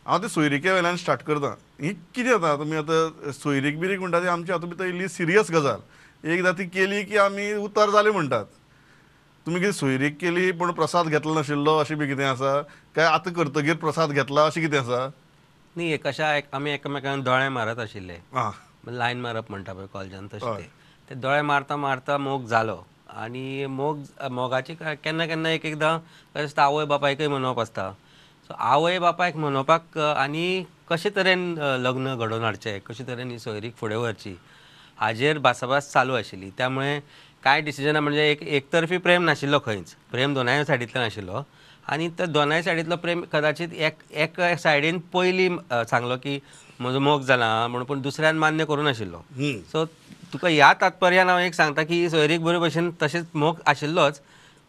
हांव ते सोयरिके वेल्यान स्टार्ट करता. ही कितें जाता, तुमी आतां सोयरीक बिरीक म्हणटा ती आमच्या हातूंत भितर इल्ली सिरियस गजाल. एकदां ती केली की आमी उतार जाले म्हणटात. तुमी कितें सोयरीक केली पूण प्रसाद घेतलो नाशिल्लो अशें बी कितें आसा काय आतां करतगीर प्रसाद घेतला अशें कितें आसा? न्ही, कशें आमी एकामेकांक दोळे मारत आशिल्ले, लायन मारप म्हणटा पळय कॉलेजान, तशें ते दोळे मारता मारता मोग जालो. आनी मोग मोगाची केन्ना केन्ना एक एकदां कशें आसता, आवय बापायकय मनोवप आसता. सो आवय बापायक मनोवपाक आनी कशे तरेन लग्न घडोवन हाडचें, कशे तरेन ही सोयरीक फुडें व्हरची हाजेर भासाभास चालू आशिल्ली. त्यामुळे कांय डिसिजनां म्हणजे एक एकतर्फी प्रेम नाशिल्लो, खंयच प्रेम दोनाय सायडींतल्यान आशिल्लो. आनी त्या दोनाय सायडींतलो प्रेम कदाचित एक एक सायडीन पयलीं सांगलो की म्हजो मोग जाला म्हणून, पूण दुसऱ्यान मान्य करूं नाशिल्लो. सो तुका ह्या तात्पर्यान हांव एक सांगता की सोयरीक बरे भशेन तशेंच मोग आशिल्लोच,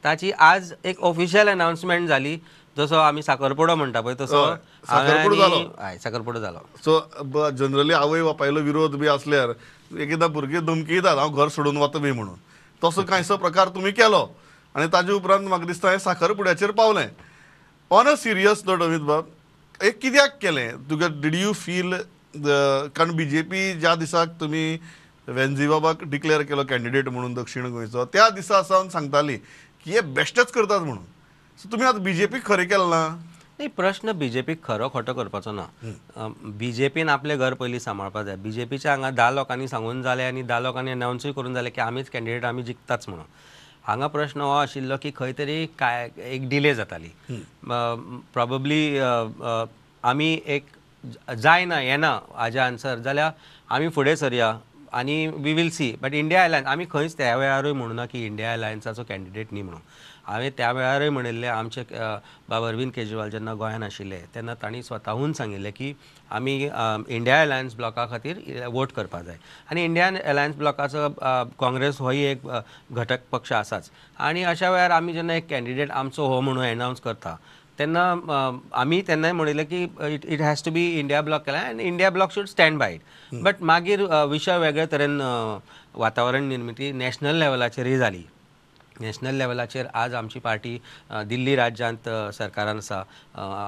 ताची आज एक ऑफिशियल अनाउन्समेंट जाली. जसो आमी साखरपुडो म्हणटा पळय तसो हय साखरपुडो जालो. सो जनरली आवय बापायलो विरोध बी आसल्यार एकदां भुरगीं धमकी दितात हांव घर सोडून वता बी म्हणून, तसो कांयसो प्रकार तुमी केलो आनी ताजे उपरांत म्हाका दिसता हें साखरपुड्याचेर पावलें. On a serious note Amit बाब, हें कित्याक केलें तुका? Did you feel, कारण बीजेपी ज्या दिसाक तुमी वेन्झी बाबाक डिक्लेअर केलो कॅन्डिडेट म्हणून दक्षिण गोंयचो, त्या दिसा सावन सांगताली की हे बेश्टेच करतात म्हणून. सो तुमी आतां बीजेपी खरें केलें ना? नाही, प्रश्न बीजेपीक खरो खोटो करपाचो ना. बीजेपीन आपलें घर पयलीं सांबाळपाक जाय. बीजेपीच्या हांगा 10 लोकांनी सांगून जालें आनी 10 लोकांनी अनाउन्सूय करून जालें की आमीच कॅन्डिडेट, आमी जिखताच म्हणून. हांगा प्रश्न हो आशिल्लो की खंय तरी काय एक डिले जाताली. प्रॉबेबली आमी एक जायना येना हाजें आन्सर जाल्यार आमी फुडें सरया आनी we will see. But India alliance आमी खंयच त्या वेळारूय म्हणुना की इंडिया अलायन्साचो कॅन्डिडेट न्ही म्हणून. हांवें त्या वेळारूय म्हणिल्लें, आमचे बाब अरविंद केजरीवाल जेन्ना गोंयांत आशिल्ले तेन्ना तांणी स्वताहून सांगिल्लें की आमी इंडिया अलायन्स ब्लॉका खातीर वोट करपाक जाय. आनी इंडियन अलायन्स ब्लॉकाचो काँग्रेस होय एक घटक पक्ष आसाच. आनी अशा वेळार आमी जेन्ना एक कॅन्डिडेट आमचो हो म्हणून एनावन्स करता तेन्ना आमी तेन्नाय म्हणिल्लें की it has to be India bloc केला आनी India bloc should stand by it. But मागीर विशय वेगळे तरेन वातावरण निर्मिती नॅशनल लेवलाचेरय जाली. नॅशनल लेवलाचेर आज आमची पार्टी दिल्ली राज्यांत सरकारान आसा,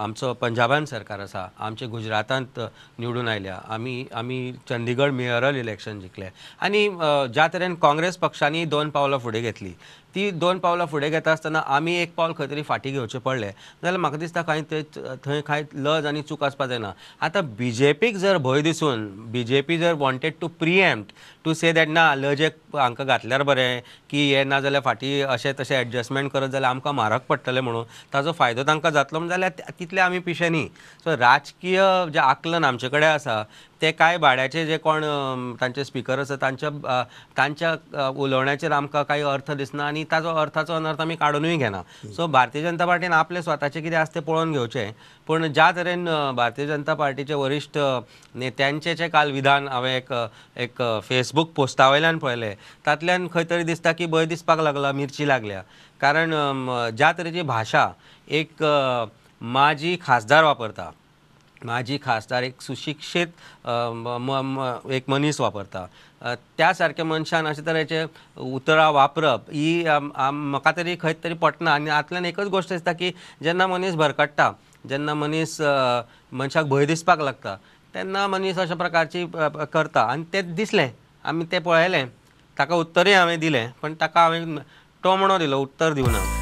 आमचो पंजाबान सरकार आसा, आमचे गुजरातांत निवडून आयल्या, आमी आमी चंदीगड मेयरल इलेक्शन जिखले. आनी ज्या तरेन काँग्रेस पक्षांनी 2 पावलां फुडें घेतली, ती 2 पावलां फुडें घेता आसतना आमी एक पावल खंय तरी फाटीं घेवचें पडलें जाल्यार म्हाका दिसता कांय थंय कांय लज आनी चूक आसपा जायना. आतां बीजेपीक जर भंय दिसून बीजेपी जर wanted to preempt to say that ना लजेक हांकां घातल्यार बरें की हें ना जाल्यार फाटीं अशें तशें एडजस्टमेंट करत जाल्यार आमकां म्हारग पडटलें म्हणून ताजो फायदो तांकां जातलो म्हणून जाल्यार तितले आमी पिशे न्ही. सो राजकीय जें आकलन आमचे कडेन आसा ते कांय भाड्याचे जे कोण तांचे स्पिकर आसा तांच्या तांच्या उलोवण्याचेर आमकां कांय अर्थ दिसना आनी ताजो अर्थाचो अनर्थ आमी काडुनूय घेना. सो भारतीय जनता पार्टीन आपलें स्वताचें कितें आसा तें पळोवन घेवचें. पूण ज्या तरेन भारतीय जनता पार्टीचे वरिश्ठ नेत्यांचें जें काल विधान हांवें एक एक फेसबूक पोस्टा वयल्यान पळयलें, तातल्यान खंय तरी दिसता की भंय दिसपाक लागला, मिर्ची लागल्या. कारण ज्या तरेची भाशा एक माजी खासदार वापरता, माजी खासदार एक सुशिक्षीत एक मनीस वापरता, त्या सारक्या मनशान अशे तरेचे उतरां वापरप ही म्हाका तरी खंय तरी पटना. आनी हातल्यान एकच गोश्ट दिसता की जेन्ना मनीस भरकट्टा, जेन्ना मनीस मनशाक भंय दिसपाक लागता तेन्ना मनीस अशा प्रकारची करता. आनी तें दिसलें, आमी तें पळयलें, ताका उत्तरूय हांवें दिलें, पण ताका हांवें टोमणो दिलो, उत्तर दिवना.